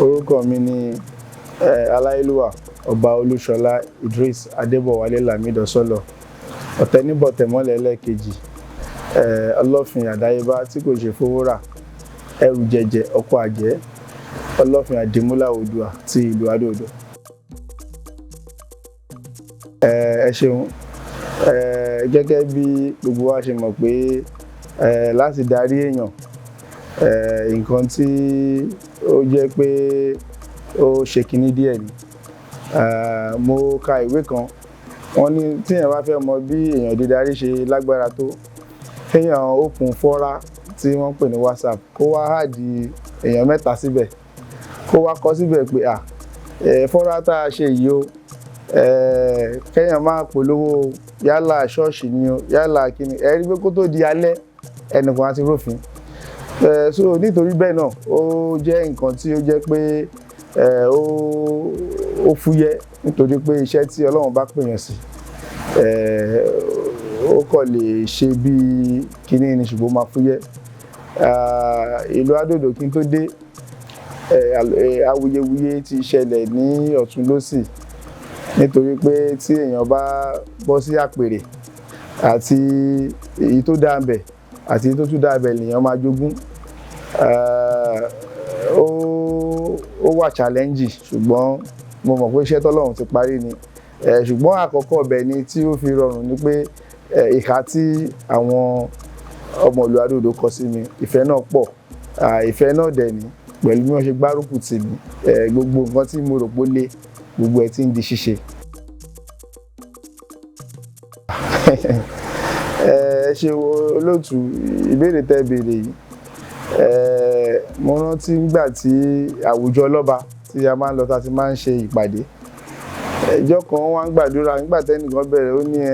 Orúkọ mi ni Aláyélúwà Ọba Olúṣọlá Idris Adébọ̀wálé Lamido Sọlọ, Ọ̀tẹ́níbọ̀tẹ̀mọ́lẹ̀ ẹlẹ́ẹ̀kejì, Ọlọ́fin àdáyébá tí kò ṣe fowó rà, ẹrù jẹjẹ ọkọ àjẹ́, Ọlọ́fin Àdìmúlà Oòduà ti ìlú Adó-Odò. Ẹ ṣeun. Gẹ́gẹ́ bí gbogbo wa ṣe mọ̀ pé láti darí èèyàn, nǹkan tí ó jẹ́ pé ó ṣe kinní díẹ̀ ni. Mo ka ìwé kan, wọ́n ní tí èèyàn bá fẹ́ mọ bí èèyàn dídarí ṣe lágbára tó, kéèyàn open fọ́rá tí wọ́n ń pè ní WhatsApp, kó wá add èèyàn mẹ́ta síbẹ̀, kó wá kọ síbẹ̀ pé à fọ́rá tá a ṣe yìí o, kéèyàn máa polówó, yálà ṣọ́ọ̀ṣì ni o, yálà kíni. Ẹ rí pé kó tó di alẹ́, ẹnìkan á ti rófin. So nítorí bẹ́ẹ̀ náà, ó jẹ́ nǹkan tí ó jẹ́ pé ó fúyẹ́, nítorí pé iṣẹ́ tí Ọlọ́run bá pèèyàn sí, ó kàn lè ṣe bí kíní ni, ṣùgbọ́n ó máa fúyẹ́. Ìlú Adó-Odò, kí n tó dé, awuyewuye ti ṣẹlẹ̀ ní ọ̀tún lósì, nítorí pé tí èèyàn bá bọ́ sí àpèrè, àti èyí tó dáa ńbẹ̀ àti èyí tó tún dáa ńbẹ̀ lèèyàn máa jogún. Ó wà challenge, ṣùgbọ́n mo mọ̀ pé iṣẹ́ tọ́lọ́run ti parí ni. Ṣùgbọ́n àkọ́kọ́ ọbẹ̀ ni tí ó fi rọrùn ni pé ìhà tí àwọn ọmọ ìlú Adó-Odò kọ sí mi, ìfẹ́ náà pọ̀. Ìfẹ́ náà dẹ̀ ni pẹ̀lú bí wọ́n ṣe gbárùkù tì mí, gbogbo nǹkan tí mo rò pé ó le, gbogbo ẹ̀ tí ń di ṣíṣe. Ẹ ṣe olóòtú ìbéèrè tẹ́ béèrè yìí. Mo rántí nígbà tí àwùjọ ọlọ́ba tí a máa ń lọ, tá a ti máa ń ṣe ìpàdé. Ìjọ kan, wọ́n wá ń gbàdúrà. Nígbà tẹ́nìkan bẹ̀rẹ̀, ó ní ẹ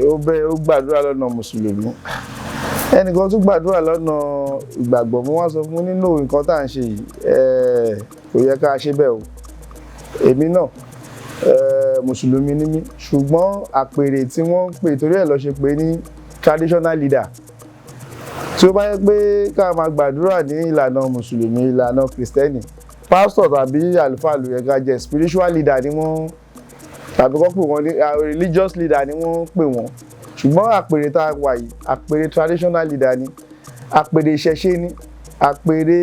ó bẹ̀rẹ̀, ó gbàdúrà lọ́nà mùsùlùmí, ẹnìkan tún gbàdúrà lọ́nà ìgbàgbọ́. Mo wá sọ fún nínú nǹkan tá à ń ṣe yìí, kò yẹ ká ṣe bẹ́ẹ̀ o. Èmi náà, mùsùlùmí ni mí, ṣùgbọ́n àpèrè tí wọ́n ń pè torí ẹ̀ lọ ṣe pé ní traditional leader, tí ó bá yẹ pé ká máa gbàdúrà ní ìlànà mùsùlùmí, ìlànà kìrìsìtẹ́nì, pásítọ̀ tàbí àlùfáà ló yẹ ká jẹ́. Spiritual leader ni wọ́n, tàbí kọ́ pè wọ́n ní religious leader ni wọ́n pè wọ́n. Ṣùgbọ́n àpèrè tá a wà yìí, àpèrè traditional leader ni, àpèrè ìṣẹ̀ṣe ni, àpèrè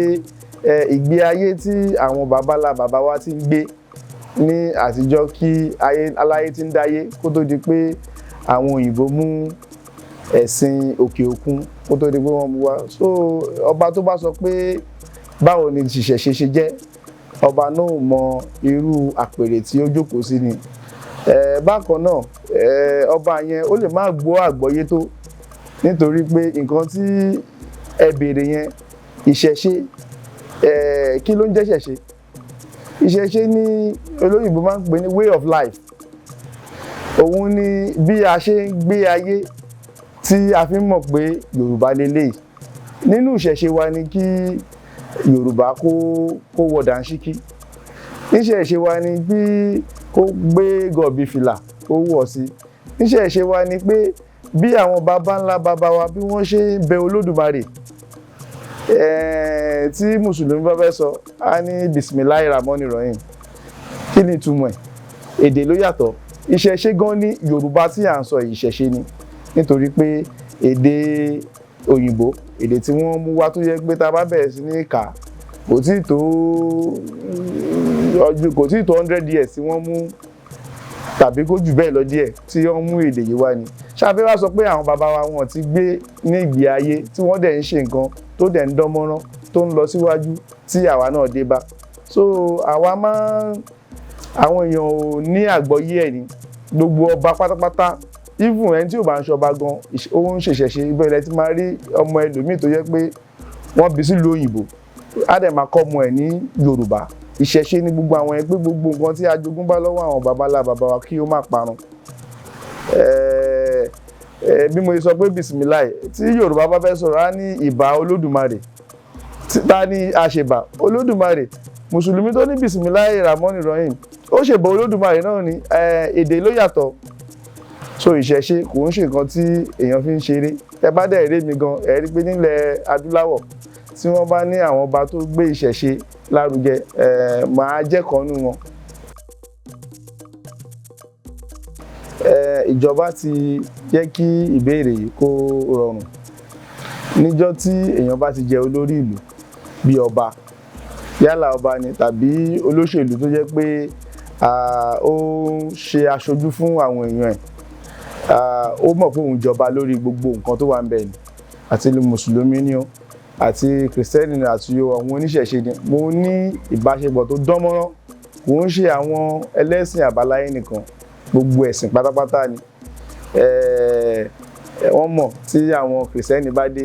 ìgbé ayé tí àwọn babalá bàbá wa ti ń gbé ní àtijọ́, kí ayé aláyé ti ń dáyé, kó tó di pé àwọn òyìnbó mú ẹ̀sìn òkè òkun, kó tó di pé wọ́n mú wá. So ọba tó bá sọ pé báwo ni ìṣẹ̀ṣe ṣe jẹ́, ọba náà ò mọ irú àpèrè tí ó jókòó sí ni. Bákan náà, ọba yẹn ó lè má gbọ́ àgbọ́yé tó, nítorí pé nǹkan tí ẹ béèrè yẹn, ìṣẹ̀ṣe, kí ló ń jẹ́ ìṣẹ̀ṣe? Ìṣẹ̀ṣe ní olóyìnbó máa ń pè ní way of life. Òun ni bí a ṣe ń gbé ayé tí a fi ń mọ̀ pé Yorùbá leléyìí. Nínú ìṣẹ̀ṣe wa ni kí Yorùbá kó wọ dàńṣíkí. Níṣẹ̀ṣe wa ni bí kó gbé gọ̀bì fìlà, kó wọ̀ sí. Níṣẹ̀ṣe wa ni pé bí àwọn baba ńlá baba wa, bí wọ́n ṣe ń bẹ Olódùmarè. Tí mùsùlùmí bá fẹ́ sọ, á ní "Bisimilahi Rahmani Rahim". Kí ni ìtumọ̀ ẹ̀? Èdè ló yàtọ̀. Ìṣẹ̀ṣe gan ní Yorùbá tí à ń sọ yìí, ìṣẹ̀ṣe ni, nítorí pé èdè òyìnbó, èdè tí wọ́n mú wá, tó yẹ pé tá a bá bẹ̀rẹ̀ sí ní kà, kò tí tó ọdún, kò tí tó 100 years tí wọ́n mú, tàbí kó jù bẹ́ẹ̀ lọ díẹ̀, tí wọ́n mú èdè yìí wá ni. Ṣáfẹ́ wá sọ pé àwọn bàbá wa, wọn ti gbé ní ìgbé ayé tí wọ́n dẹ̀ ń ṣe nǹkan tó dẹ̀ ń dán mọ́rán, tó ń lọ síwájú, tí àwa náà dé bá. So àwa máa ń, àwọn èèyàn ò ní àgbọ́yé ẹ̀ ní. Gbogbo ọba pátápátá, even ẹni tí ò bá ń ṣọba gan, ó ń ṣèṣẹ̀ṣe. Ibẹ̀ ilẹ̀ tí máa rí ọmọ ẹlòmíì tó yẹ pé wọ́n bí sílùú òyìnbó, á dẹ̀ máa kọ́ ọmọ ẹ̀ ní Yorùbá. Ìṣẹ̀ṣe ní gbogbo àwọn ẹgbẹ́, gbogbo nǹkan tí a jogún bá lọ́wọ́ àwọn baba ńlá baba wa, kí ó má parun. Bí mo ṣe sọ pé bisimilahi, tí Yorùbá bá fẹ́ sọ̀rọ̀, á ní "Ìbà Olódùmarè". Ta ni àṣebà? Olódùmarè. Mùsùlùmí tó ní "Bisimilahi Rahmani Rahim", ó ṣèbà Olódùmarè náà ni. Èdè ló yàtọ̀. So ìṣẹ̀ṣe kò ń ṣe nǹkan tí èèyàn fi ń ṣeré. Ẹ bá dẹ̀ rí mi gan, ẹ rí pé nílẹ̀ adúláwọ̀, tí wọ́n bá ní àwọn ọba tó gbé ìṣẹ̀ṣe lárugẹ, màá jẹ́ kan nínú wọn. Ìjọba ti jẹ́ kí ìbéèrè yìí kó rọrùn. Níjọ́ tí èèyàn bá ti jẹ olórí ìlú bí ọba, yálà ọba ni tàbí olóṣèlú tó jẹ́ pé ó ń ṣe aṣojú fún àwọn èèyàn ẹ̀, ó mọ̀ pé òun jọba lórí gbogbo nǹkan tó wà ń bẹ̀ ni, àti mùsùlùmí ni ó, àti kìrìsìtẹ́nì ni, àti àwọn oníṣẹ̀ṣe ni. Mo ní ìbáṣepọ̀ tó dán mọ́rán, kò ń ṣe àwọn ẹlẹ́sìn àbáláyé nìkan, gbogbo ẹ̀sìn pátápátá ni. Wọ́n mọ̀ tí àwọn kìrìsìtẹ́nì bá dé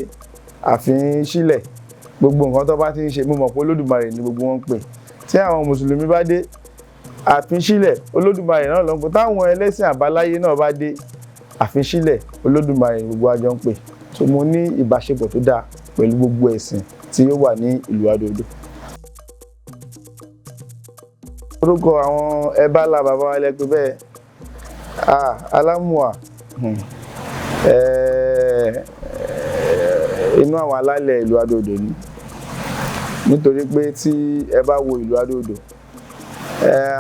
àfin sílẹ̀, gbogbo nǹkan tó bá ti ń ṣe, mo mọ̀ pé Olódùmarè ni gbogbo wọn ń pè. Tí àwọn mùsùlùmí bá dé àfin sílẹ̀, Olódùmarè náà ló ń pè. Táwọn ẹlẹ́sìn àbáláyé náà bá dé àfin sílẹ̀, Olódùmarè ni gbogbo àjọ ń pè. So mo ní ìbáṣepọ̀ tó dáa pẹ̀lú gbogbo ẹ̀sìn tí ó wà ní ìlú Adó-Odò. Orúkọ àwọn ẹbá ńlá bàbá wa lẹ pé bẹ́ẹ̀. Alámùwà, inú àwọn alálẹ̀ ìlú Adó-Odò ni. Nítorí pé tí ẹ bá wo ìlú Adó-Odò,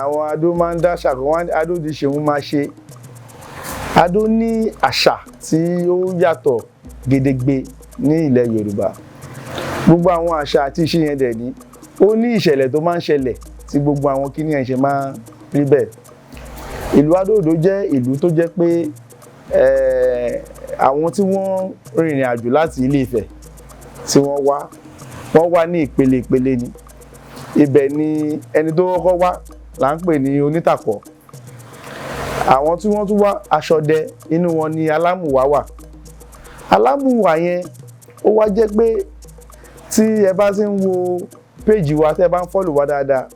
àwọn Adó máa ń dáṣà kan, wọ́n Adó ti ṣeun máa ṣe. Adó ní àṣà tí ó yàtọ̀ gedegbe ní ilẹ̀ Yorùbá. Gbogbo àwọn àṣà àti ìṣe yẹn dẹ̀ ní, ó ní ìṣẹ̀lẹ̀ tó máa ń ṣẹlẹ̀ tí gbogbo àwọn kíní ẹ̀ ṣe máa ń rí bẹ́ẹ̀. Ìlú Adó-Odò jẹ́ ìlú tó jẹ́ pé àwọn tí wọ́n rìnrìn àjò láti Ilé Ifẹ̀ tí wọ́n wá ní ìpele ìpele ni. Ibẹ̀ ni ẹni tó kọ́kọ́ wá là ń pè ní Onítàkọ́. Àwọn tí wọ́n tún wá aṣọdẹ, inú wọn ni Alámùwá wà. Alámùwá yẹn ó wá jẹ́ pé tí ẹ bá ti ń wo péjì wa, tí ẹ bá ń fọ́lù wa dáadáa,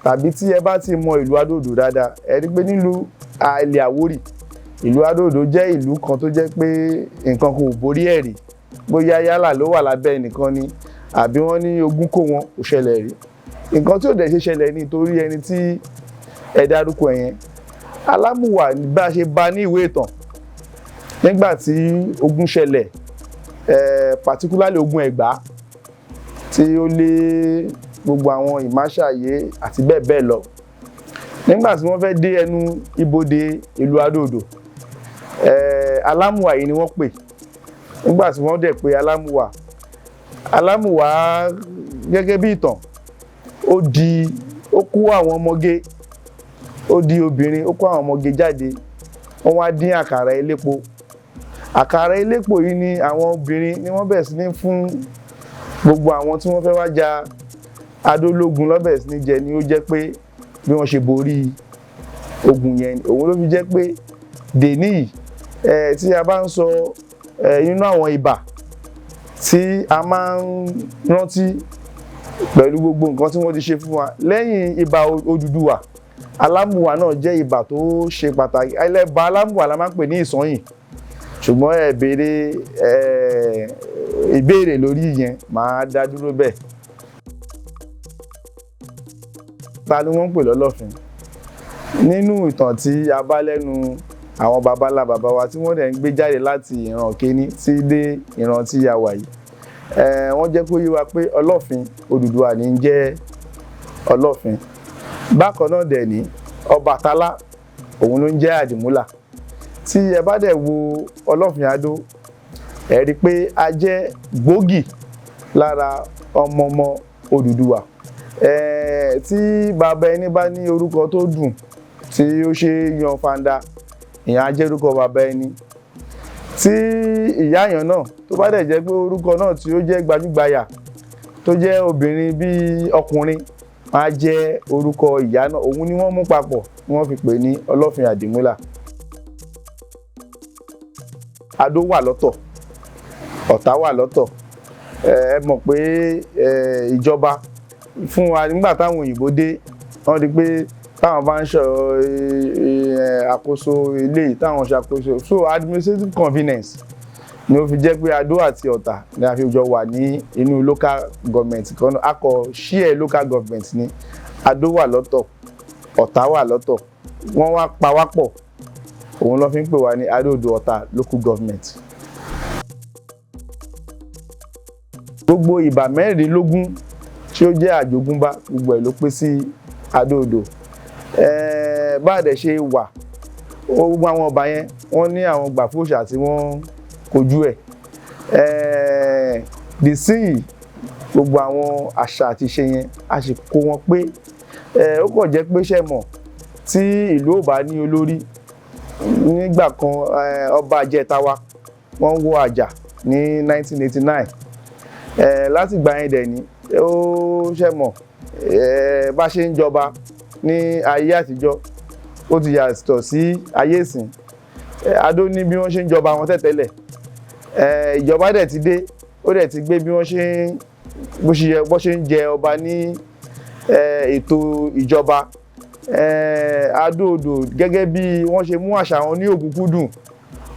tàbí tí ẹ bá ti mọ ìlú Adó-Odò dáadáa, ẹ rí pé nílùú ilẹ̀ Àwórì, ìlú Adó-Odò jẹ́ ìlú kan tó jẹ́ pé nǹkan kò borí ẹ̀ rí. Bóyá yálà ló wà lábẹ́ ẹnìkan ni, àbí wọ́n ní ogún kó wọn, kò ṣẹlẹ̀ rí. Nǹkan tí ò dẹ̀ ṣe ṣẹlẹ̀ ni torí ẹni tí ẹ dárúkọ yẹn. Alámùwà bá ṣe bá ní ìwé ìtàn nígbà tí ogun ṣẹlẹ̀, particularly ogun Ẹ̀gbá tí ó lé gbogbo àwọn Ìmáṣàyé àti bẹ́ẹ̀ bẹ́ẹ̀ lọ. Nígbà tí wọ́n fẹ́ dé ẹnu ibodè ìlú Adó-Odò, Alámùwà yìí ni wọ́n pè. Nígbà tí wọ́n dẹ̀ pé Alámùwà, Alámùwà gẹ́gẹ́ bí ìtàn, ó kó àwọn ọmọge, ó di obìnrin, ó kó àwọn ọmọge jáde, wọ́n wá dín àkàrà elépo. Àkàrà elépo yìí ni àwọn obìnrin ni wọ́n bẹ̀rẹ̀ sí ní fún gbogbo àwọn tí wọ́n fẹ́ wá ja Adó lógun lọ́bẹ̀ sí ní jẹ, ni ó jẹ́ pé bí wọ́n ṣe borí ogun yẹn. Òun ló fi jẹ́ pé dèní yìí, tí a bá ń sọ nínú àwọn ìbà tí a máa ń rántí pẹ̀lú gbogbo nǹkan tí wọ́n ti ṣe fún wa lẹ́yìn ìbà Odùduwà, Alámùwà náà jẹ́ ìbà tó ṣe pàtàkì. Ẹlẹ́bà Alámùwà la máa ń pè ní Ìsanyìn. Ṣùgbọ́n ẹ béèrè ìbéèrè lórí yẹn, màá dá dúró bẹ́ẹ̀. Ta ni wọ́n ń pè lọ́lọ́fin? Nínú ìtàn tí a bá lẹ́nu àwọn baba ńlá baba wa tí wọ́n dẹ̀ ń gbé jáde láti ìran kéní tí dé ìran tí a wà yìí, wọ́n jẹ́ kó yé wa pé Ọlọ́fin Odùduwà ní ń jẹ́ Ọlọ́fin. Bákan náà dẹ̀ ní Ọbàtálá, òun ló ń jẹ́ Àdìmúlà. Tí ẹ bá dẹ̀ wo Ọlọ́fin Adó, ẹ rí i pé a jẹ́ gbòógì lára ọmọọmọ Odùduwà. Tí bàbá ẹni bá ní orúkọ tó dùn tí ó ṣe yan fanda, ìyẹn á jẹ́ orúkọ bàbá ẹni. Tí ìyá èèyàn náà tó bá dẹ̀ jẹ́ pé orúkọ náà tí ó jẹ́ gbajúgbayà, tó jẹ́ obìnrin bí ọkùnrin, á jẹ́ orúkọ ìyá náà. Òun ni wọ́n mú papọ̀ ni wọ́n fi pè ní Ọlọ́fin Àdìmúlà. Adó wà lọ́tọ̀, Ọ̀tà wà lọ́tọ̀. Ẹ mọ̀ pé ìjọba fún wa nígbà táwọn òyìnbó dé, wọ́n rí pé táwọn bá ń ṣe àkóso ilé, táwọn ṣàkóso, so administrative convenience ni ó fi jẹ́ pé Adó àti Ọ̀tà ni a fi jọ wà ní inú local government kan náà. A kò share local government ni. Adó wà lọ́tọ̀, Ọ̀tà wà lọ́tọ̀. Wọ́n wá pa wá pọ̀. Òun ló fi ń pè wá ní Adó-Odò Ọ̀tà local government. Gbogbo ìbà 24 tí ó jẹ́ àjogúnbá, gbogbo ẹ̀ ló pé sí Adó-Odò. Bá a dẹ̀ ṣe wà, gbogbo àwọn ọba yẹn wọ́n ní àwọn gbàfóòṣà tí wọ́n kojú ẹ̀. Dìsín gbogbo àwọn àṣà àti ìṣe yẹn a sì kó wọn pé ó kàn jẹ́ pé ṣe mọ̀ tí ìlú ò bá ní olórí nígbà kan, ọba àjẹta wa wọ́n wọ àjà ní 1989. Láti ìgbà yẹn dẹ̀ ní ó ṣe mọ̀ bá ṣe ń jọba ní ayé àtijọ́, ó ti yàtọ̀ sí ayé ìsìn. Adó ní bí wọ́n ṣe ń jọba wọn tẹ́tẹ́lẹ̀. Ìjọba dẹ̀ ti dé, ó dẹ̀ ti gbé bí wọ́n ṣe ń bó ṣe yẹ bó ṣe ń jẹ ọba ní ètò ìjọba. Adó-Odò gẹ́gẹ́ bí wọ́n ṣe mú àṣà wọn ní òkúnkúndùn,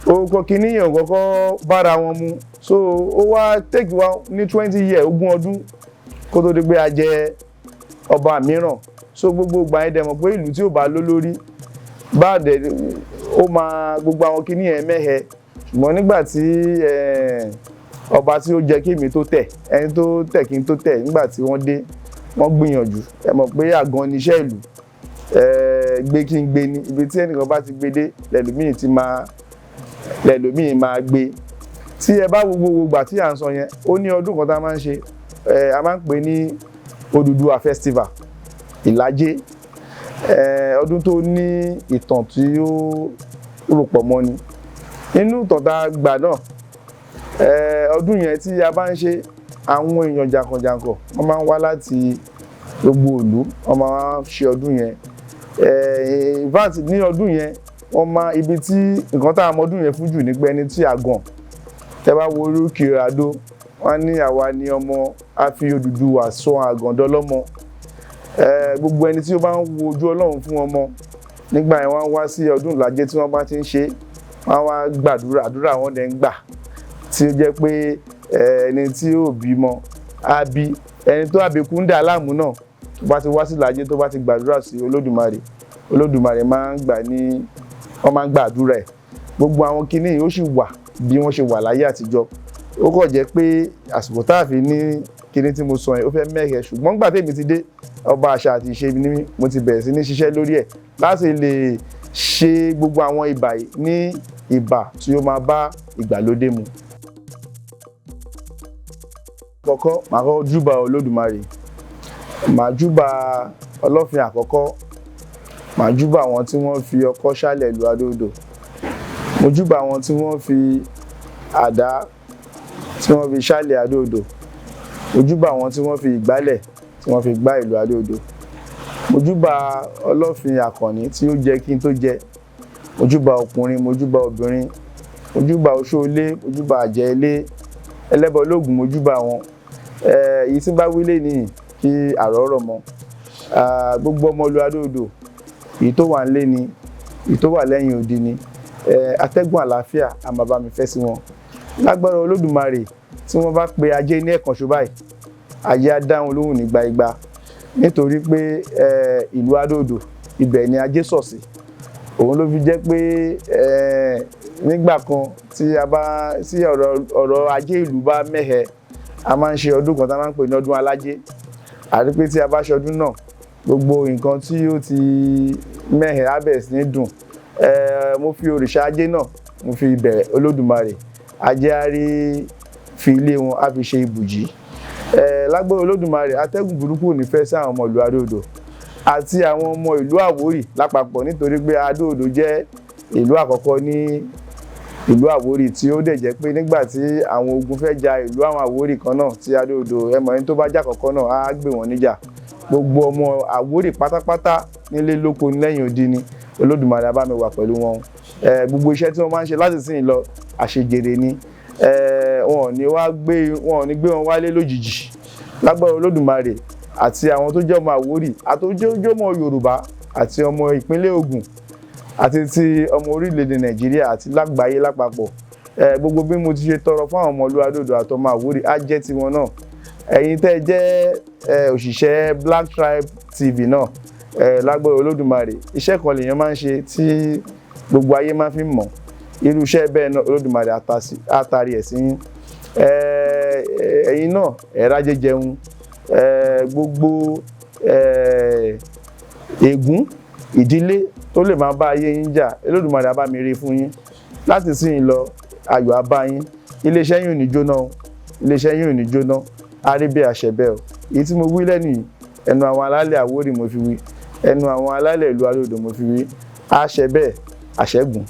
orúkọ kìíní yẹn kọ́kọ́ bára wọn mu, so ó wá take wa ní 20 years, 20 ọdún, kó tó di pé a jẹ ọba mìíràn. So gbogbo ìgbà yẹn dẹ̀ mọ̀ pé ìlú tí ò bá lólórí bá dẹ̀ ó máa gbogbo àwọn kìíní yẹn mẹ́hẹ. Ṣùgbọ́n nígbà tí ọba tí ó jẹ́ kí èmi tó tẹ̀, ẹni tó tẹ̀ kí n tó tẹ̀, nígbà tí wọ́n dé, wọ́n gbìyànjú. Ẹ mọ̀ pé àgàn níṣẹ́ ìlú, gbé kí n gbé ni. Ibi tí ẹnìkan bá ti gbé dé lẹ́lòmíì ti máa lẹ́lòmíì máa gbé. Tí ẹ bá wo gbogbo ìgbà tí à ń sọ yẹn, ó ní ọdún kan tá a máa ń ṣe, a máa ń pè ní Odùduwà Festival Ìlàjé. Ọdún tó ní ìtàn tí ó rò pọ̀ mọ́ ni. Nínú ìtàn tá a gbà náà, ọdún yẹn tí a bá ń ṣe, àwọn èèyàn jàǹkànjàǹkàn wọ́n máa ń wá láti gbogbo ìlú, wọ́n máa ń ṣe ọdún yẹn. In fact, ní ọdún yẹn, wọ́n máa ibi tí nǹkan tá a mọ ọdún yẹn fún jù ní pé ẹni tí a gàn tẹ́ bá wo oríkì Adó, wọ́n ní àwa ni ọmọ a fi Odùduwà sọ àgàndọ́ lọ́mọ. Gbogbo ẹni tí ó bá ń wo ojú Ọlọ́run fún ọmọ nígbà yẹn, wọ́n wá sí ọdún Ìlàjẹ tí wọ́n bá ti ń ṣe, wọ́n wá gbàdúrà, àdúrà wọn dẹ̀ ń gbà, tí ó jẹ́ pé ẹni tí ó bímọ á bí, ẹni tó àbíkú ń dà láàmú náà, tó bá ti wá sí Ìlàjẹ, tó bá ti gbàdúrà sí Olódùmarè, Olódùmarè máa ń gbà ní wọ́n máa ń gbàdúrà ẹ̀. Gbogbo àwọn kinní yìí ó sì wà bí wọ́n ṣe wà láyé àtijọ́. Ó kàn jẹ́ pé àsìkò tá a fi ní kinní tí mo sọ yẹn, ó fẹ́ mẹ́hẹ̀. Ṣùgbọ́n gbà tèmi ti dé, ọba àṣà àti ìṣe ni, mo ti bẹ̀rẹ̀ sí ní ṣiṣẹ́ lórí ẹ̀ láti lè ṣe gbogbo àwọn ìbà yìí ní ìbà tí ó máa bá ìgbàlódé mu. Kọ́kọ́ màá kọ́kọ́ júbà Olódùmarè, màá júbà Ọlọ́fin àkọ́kọ́, màá júbà àwọn tí wọ́n fi ọkọ́ ṣálẹ̀ ìlú Adó-Odò, mo júbà àwọn tí wọ́n fi àdá tí wọ́n fi ṣálẹ̀ Adó-Odò, mo júbà àwọn tí wọ́n fi ìgbálẹ̀ tí wọ́n fi gbá ìlú Adó-Odò, mo júbà Ọlọ́fin Àkànní tí ó jẹ́ kí n tó jẹ, mo júbà ọkùnrin, mo júbà obìnrin, mo júbà oṣó ilé, mo júbà àjẹ́ ilé, ẹlẹ́bọ lóògùn, mo júbà wọn. Èyí tí ń bá wílé nìyí kí àrọ́ rọ̀ mọ́ gbogbo ọmọ ìlú Adó-Odò, èyí tó wà nílé ni, èyí tó wà lẹ́yìn odi ni, atẹ́gùn àlàáfíà á máa bá mi fẹ́ sí wọn lágbára Olódùmarè. Tí wọ́n bá pe ajé ní ẹ̀kan ṣo báyìí, ajé á dáhùn lóhùn ní gbangba, nítorí pé ìlú Adó-Odò ibẹ̀ ni ajé sọ̀ sí. Òun ló fi jẹ́ pé nígbà kan tí a bá tí ọ̀rọ̀ ajé ìlú bá mẹ́hẹ, a máa ń ṣe ọdún kan tá a máa ń pè ní ọdún alájé, àti pé tí a bá ṣe ọdún náà, gbogbo nǹkan tí ó ti mẹ́hẹ á bẹ̀rẹ̀ sí ní dùn. Mo fi òrìṣà ajé náà, mo fi bẹ̀rẹ̀ Olódùmarè, ajé á rí fi ilé wọn á fi ṣe ibùjí. Lágbára Olódùmarè, atẹ́gùn burúkú ò ní fẹ́ sí àwọn ọmọ ìlú Adó-Odò àti àwọn ọmọ ìlú Àwórì lápapọ̀, nítorí pé Adó-Odò jẹ́ ìlú àkọ́kọ́ ní ìlú Àwórì, tí ó dẹ̀ jẹ́ pé nígbà tí àwọn ogun fẹ́ ja ìlú àwọn Àwórì kan náà tí Adó-Odò, ẹmọ ẹni tó bá jà kọ́kọ́ náà á gbé wọn níjà. Gbogbo ọmọ Àwórì pátápátá nílé lóko lẹ́yìn odi ni, Olódùmarè á bá mi wà pẹ̀lú wọn. Gbogbo iṣẹ́ tí wọ́n máa ń ṣe láti sìn lọ, àṣejèrè ni. Wọn ò ní wá gbé wọn ò ní gbé wọn wálé lójijì lágbára Olódùmarè. Àti àwọn tó jẹ́ ọmọ Àwórì àti tó jẹ́ ọmọ Yorùbá àti ọmọ ìpínlẹ̀ Ògùn àti ti ọmọ orílẹ̀-èdè Nàìjíríà àti lágbàáyé lápapọ̀, gbogbo bí mo ti ṣe tọrọ fún àwọn ọmọ ìlú Adó-Odò àtọmọ Àwórì á jẹ́ tiwọn náà. Ẹ̀yin tẹ́ jẹ́ òṣìṣẹ́ Black Tribe TV náà, lágbára Olódùmarè, iṣẹ́ kan lèèyàn máa ń ṣe tí Gbogbo ayé máa fi ń mọ̀ irú iṣẹ́ bẹ́ẹ̀ náà. Olódùmarè àtàrí ẹ̀ sí yín. Ẹ̀yin náà ẹ̀ rájẹ́ jẹun. Gbogbo ègún ìdílé tó lè máa bá ayé yín jà, Olódùmarè á bá mi rí fún yín. Láti sìn yín lọ, ayọ̀ á bá yín. Iléeṣẹ́ yín ò ní jóná o, iléeṣẹ́ yín ò ní jóná. Á rí bí àṣẹ bẹ́ẹ̀ o. Èyí tí mo wí lẹ́nu yìí, ẹnu àwọn alálẹ̀ Àwórì mo fi wí, ẹnu àwọn alálẹ̀ ìlú Aró-Odò mo fi wí. Àṣẹ bẹ́ẹ̀, àṣẹ́gun.